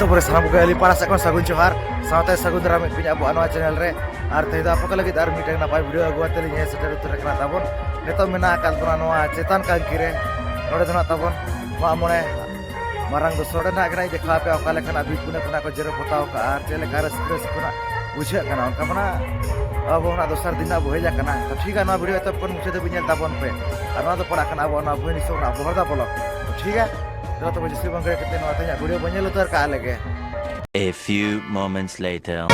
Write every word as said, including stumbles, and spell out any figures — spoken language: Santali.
ᱛᱟᱨᱯᱚᱨᱮ ᱥᱟᱱᱟᱢ ᱠᱚᱜᱮ ᱟᱹᱞᱤᱧ ᱯᱟᱲᱟ ᱥᱮᱫ ᱠᱷᱚᱱ ᱥᱟᱹᱜᱩᱱ ᱡᱚᱦᱟᱨ, ᱥᱟᱶᱛᱮ ᱥᱟᱹᱜᱩᱱ ᱫᱟᱨᱟᱢ ᱢᱤᱫ ᱯᱤᱧ ᱟᱵᱚᱣᱟᱜ ᱱᱚᱣᱟ ᱪᱮᱱᱮᱞ ᱨᱮ᱾ ᱟᱨ ᱛᱮᱦᱮᱧ ᱫᱚ ᱟᱯᱮ ᱠᱚ ᱞᱟᱹᱜᱤᱫ ᱟᱨ ᱢᱤᱫᱴᱟᱝ ᱱᱟᱯᱟᱭ ᱵᱷᱤᱰᱤᱭᱳ ᱟᱹᱜᱩ ᱠᱟᱛᱮ ᱞᱤᱧ ᱦᱮᱡ ᱥᱮᱴᱮᱨ ᱩᱛᱟᱹᱨ ᱟᱠᱟᱱᱟ ᱛᱟᱵᱚᱱ᱾ ᱱᱤᱛᱚᱜ ᱢᱮᱱᱟᱜ ᱟᱠᱟᱫ ᱵᱚᱱᱟ ᱱᱚᱣᱟ ᱪᱮᱛᱟᱱ ᱠᱟᱝᱠᱤ ᱨᱮ᱾ ᱱᱚᱰᱮ ᱫᱚ ᱱᱟᱜ ᱛᱟᱵᱚᱱ ᱢᱟᱜ ᱢᱚᱬᱮ ᱢᱟᱨᱟᱝ ᱫᱚᱥᱟᱨ ᱨᱮ ᱱᱟᱜ ᱠᱟᱱᱟ, ᱫᱮᱠᱷᱟᱣ ᱟᱯᱮ ᱚᱠᱟ ᱞᱮᱠᱟᱱᱟᱜ ᱵᱷᱤᱛ ᱠᱚᱨᱮ ᱠᱷᱚᱱᱟᱜ ᱠᱚ ᱡᱮᱨᱮᱲ ᱯᱚᱛᱟᱣ ᱠᱟᱜᱼᱟ ᱟᱨ ᱪᱮᱫ ᱞᱮᱠᱟ ᱨᱟᱹᱥᱠᱟᱹ ᱨᱟᱹᱥᱠᱟᱹ ᱱᱟᱜ ᱵᱩᱡᱷᱟᱹᱜ ᱠᱟᱱᱟ᱾ ᱚᱱᱠᱟ ᱢᱟ ᱱᱟᱜ ᱟᱵᱚ ᱱᱟᱜ ᱫᱚᱥᱟᱨ ᱫᱤᱱ ᱱᱟᱜ ᱵᱚ ᱦᱮᱡ ᱟᱠᱟᱱᱟ᱾ ᱛᱚ ᱴᱷᱤᱠ ᱜᱮᱭᱟ, ᱱᱚᱣᱟ ᱵᱷᱤᱰᱤᱭᱳ ᱮᱛᱚᱦᱚᱵ ᱠᱷᱚᱱ ᱢᱩᱪᱟᱹᱫ ᱫᱷᱟᱹᱵᱤᱡ ᱧᱮᱞ ᱛᱟᱵᱚᱱ ᱯᱮ᱾ ᱟᱨ ᱱᱚᱣᱟ ᱫᱚ ᱯᱟᱲᱟᱜ ᱠᱟᱱᱟ ᱟᱵᱚᱣᱟᱜ ᱱᱚᱣᱟ ᱵᱷᱩᱵᱽᱱᱮᱥᱚᱨ ᱨᱮᱱᱟᱜ ᱵᱚᱦᱚᱲᱫᱟ ᱵᱞᱚᱠ᱾ ᱛᱚ ᱴᱷᱤᱠ ᱜᱮᱭᱟ, ᱪᱚᱞᱚ ᱛᱚᱵᱮ ᱡᱟᱹᱥᱛᱤ ᱵᱟᱝ ᱜᱷᱟᱹᱲᱤᱡ ᱠᱟᱛᱮ ᱱᱚᱣᱟ ᱛᱮᱦᱮᱧᱟᱜ ᱵᱷᱤᱰᱤᱭᱳ ᱵᱚᱱ ᱧᱮᱞ ᱩᱛᱟᱹᱨ ᱠᱟᱜᱼᱟ ᱞᱮᱜᱮ᱾ A few moments later.